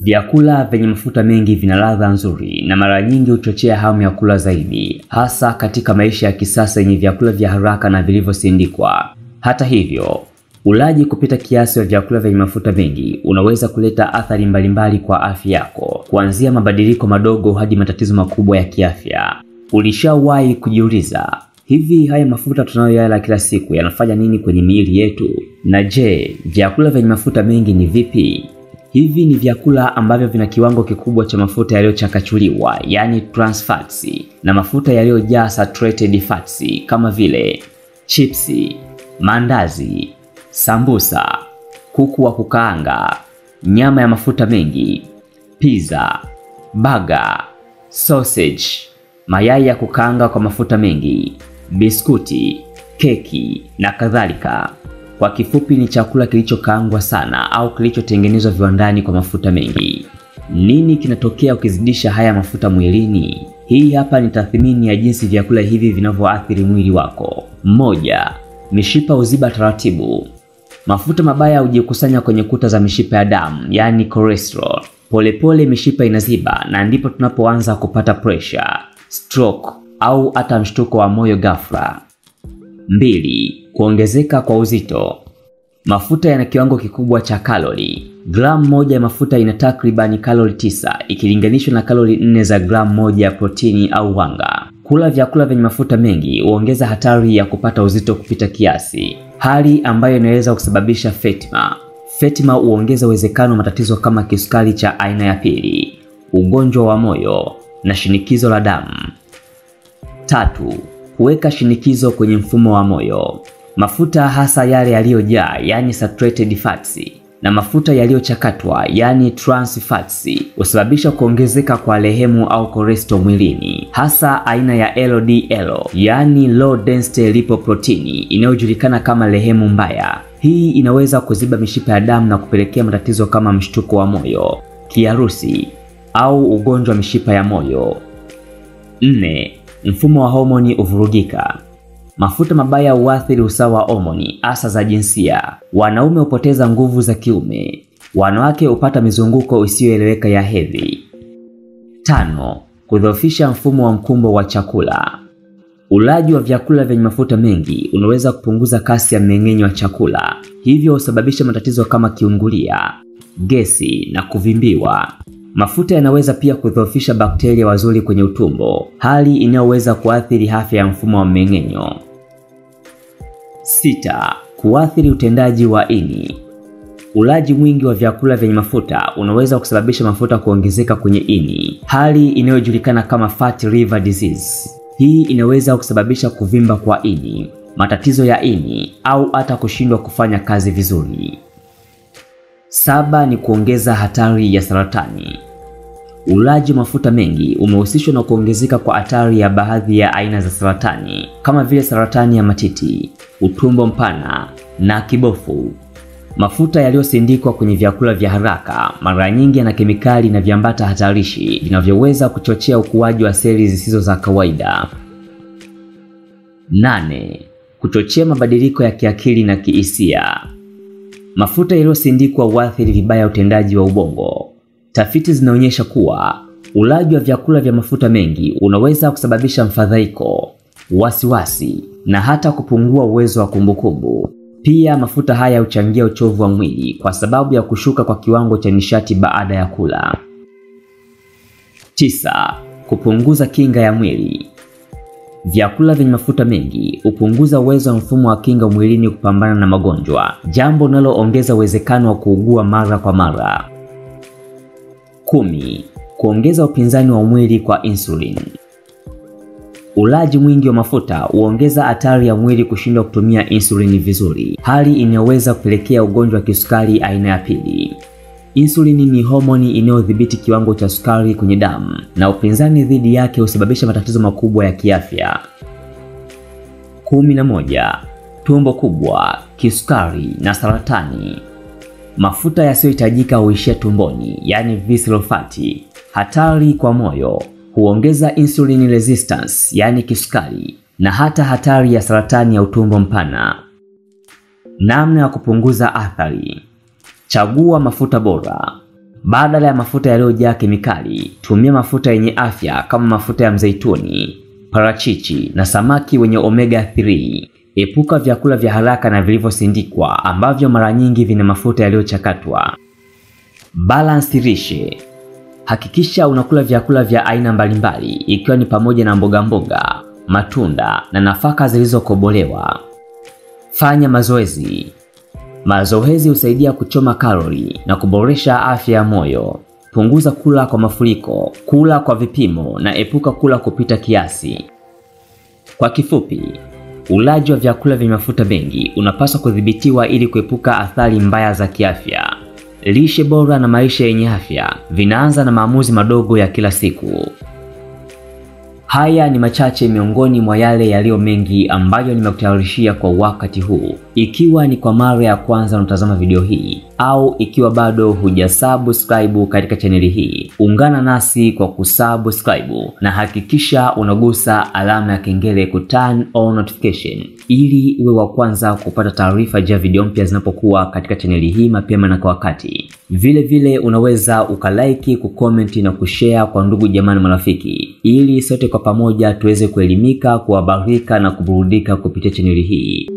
Vyakula vyenye mafuta mengi vina ladha nzuri na mara nyingi huchochea hamu ya kula zaidi, hasa katika maisha ya kisasa yenye vyakula vya haraka na vilivyosindikwa. Hata hivyo, ulaji kupita kiasi wa vyakula vyenye mafuta mengi unaweza kuleta athari mbalimbali kwa afya yako, kuanzia mabadiliko madogo hadi matatizo makubwa ya kiafya. Ulishawahi kujiuliza, hivi haya mafuta tunayoyala kila siku yanafanya nini kwenye miili yetu? Na je, vyakula vyenye mafuta mengi ni vipi? Hivi ni vyakula ambavyo vina kiwango kikubwa cha mafuta yaliyochakachuliwa, yani trans fats, na mafuta yaliyojaa saturated fats kama vile chipsi, mandazi, sambusa, kuku wa kukaanga, nyama ya mafuta mengi, pizza, burger, sausage, mayai ya kukaanga kwa mafuta mengi, biskuti, keki na kadhalika. Kwa kifupi ni chakula kilichokaangwa sana au kilichotengenezwa viwandani kwa mafuta mengi. Nini kinatokea ukizidisha haya mafuta mwilini? Hii hapa ni tathmini ya jinsi vyakula hivi vinavyoathiri mwili wako. 1. Mishipa huziba taratibu. Mafuta mabaya hujikusanya kwenye kuta za mishipa ya damu, yani cholesterol. Polepole mishipa inaziba na ndipo tunapoanza kupata pressure, stroke au hata mshtuko wa moyo ghafla. 2. Kuongezeka kwa uzito. Mafuta yana kiwango kikubwa cha kalori. Gramu moja ya mafuta ina takribani kalori 9 ikilinganishwa na kalori 4 za gramu moja ya protini au wanga. Kula vyakula vyenye mafuta mengi huongeza hatari ya kupata uzito kupita kiasi, hali ambayo inaweza kusababisha fetima. Fetima huongeza uwezekano wa matatizo kama kisukari cha aina ya pili, ugonjwa wa moyo na shinikizo la damu. 3. Kuweka shinikizo kwenye mfumo wa moyo. Mafuta hasa yale yaliyojaa, yani saturated fats, na mafuta yaliyochakatwa, yani trans fats, husababisha kuongezeka kwa lehemu au cholesterol mwilini, hasa aina ya LDL, yani low density lipoprotein, inayojulikana kama lehemu mbaya. Hii inaweza kuziba mishipa ya damu na kupelekea matatizo kama mshtuko wa moyo, kiharusi au ugonjwa wa mishipa ya moyo. 4. Mfumo wa homoni huvurugika. Mafuta mabaya huathiri usawa wa homoni hasa za jinsia. Wanaume hupoteza nguvu za kiume, wanawake hupata mizunguko isiyoeleweka ya hedhi. 5. Kudhoofisha mfumo wa mkumbo wa chakula. Ulaji wa vyakula vyenye mafuta mengi unaweza kupunguza kasi ya mmeng'enyo wa chakula, hivyo husababisha matatizo kama kiungulia, gesi na kuvimbiwa. Mafuta yanaweza pia kudhoofisha bakteria wazuri kwenye utumbo, hali inayoweza kuathiri afya ya mfumo wa mmeng'enyo. 6. Kuathiri utendaji wa ini. Ulaji mwingi wa vyakula vyenye mafuta unaweza kusababisha mafuta kuongezeka kwenye ini, hali inayojulikana kama fatty liver disease. Hii inaweza kusababisha kuvimba kwa ini, matatizo ya ini au hata kushindwa kufanya kazi vizuri. 7. Ni kuongeza hatari ya saratani. Ulaji mafuta mengi umehusishwa na kuongezeka kwa hatari ya baadhi ya aina za saratani kama vile saratani ya matiti, utumbo mpana na kibofu. Mafuta yaliyosindikwa kwenye vyakula vya haraka mara nyingi yana kemikali na viambata hatarishi vinavyoweza kuchochea ukuaji wa seli zisizo za kawaida. 8. Kuchochea mabadiliko ya kiakili na kihisia. Mafuta yaliyosindikwa huathiri vibaya utendaji wa ubongo. Tafiti zinaonyesha kuwa ulaji wa vyakula vya mafuta mengi unaweza kusababisha mfadhaiko, wasiwasi na hata kupungua uwezo wa kumbukumbu. Pia mafuta haya huchangia uchovu wa mwili kwa sababu ya kushuka kwa kiwango cha nishati baada ya kula. 9. Kupunguza kinga ya mwili. Vyakula vyenye mafuta mengi hupunguza uwezo wa mfumo wa kinga mwilini kupambana na magonjwa, jambo linaloongeza uwezekano wa kuugua mara kwa mara. 10. Kuongeza upinzani wa mwili kwa insulin. Ulaji mwingi wa mafuta huongeza hatari ya mwili kushindwa kutumia insulini vizuri, hali inayoweza kupelekea ugonjwa wa kisukari aina ya pili. Insulini ni homoni inayodhibiti kiwango cha sukari kwenye damu, na upinzani dhidi yake husababisha matatizo makubwa ya kiafya. 11. Tumbo kubwa, kisukari na saratani. Mafuta yasiyohitajika huishia tumboni, yani visceral fat, hatari kwa moyo, huongeza insulin resistance, yani kisukari, na hata hatari ya saratani ya utumbo mpana. Namna ya kupunguza athari. Chagua mafuta bora. Badala ya mafuta yaliyojaa kemikali, tumia mafuta yenye afya kama mafuta ya mzeituni, parachichi na samaki wenye omega 3. Epuka vyakula vya haraka na vilivyosindikwa ambavyo mara nyingi vina mafuta yaliyochakatwa. Balance lishe. Hakikisha unakula vyakula vya aina mbalimbali ikiwa ni pamoja na mboga mboga, matunda na nafaka zilizokobolewa. Fanya mazoezi. Mazoezi husaidia kuchoma kalori na kuboresha afya ya moyo. Punguza kula kwa mafuriko, kula kwa vipimo na epuka kula kupita kiasi. Kwa kifupi, ulaji wa vyakula vya mafuta mengi unapaswa kudhibitiwa ili kuepuka athari mbaya za kiafya. Lishe bora na maisha yenye afya vinaanza na maamuzi madogo ya kila siku. Haya ni machache miongoni mwa yale yaliyo mengi ambayo nimekutayarishia kwa wakati huu. Ikiwa ni kwa mara ya kwanza unatazama video hii au ikiwa bado hujasubscribe katika chaneli hii, ungana nasi kwa kusubscribe na hakikisha unagusa alama ya kengele ku turn on notification ili uwe wa kwanza kupata taarifa za video mpya zinapokuwa katika chaneli hii mapema na kwa wakati. Vile vile unaweza ukalike, kucomment na kushare kwa ndugu jamaa na marafiki ili sote kwa pamoja tuweze kuelimika, kuhabarika na kuburudika kupitia chaneli hii.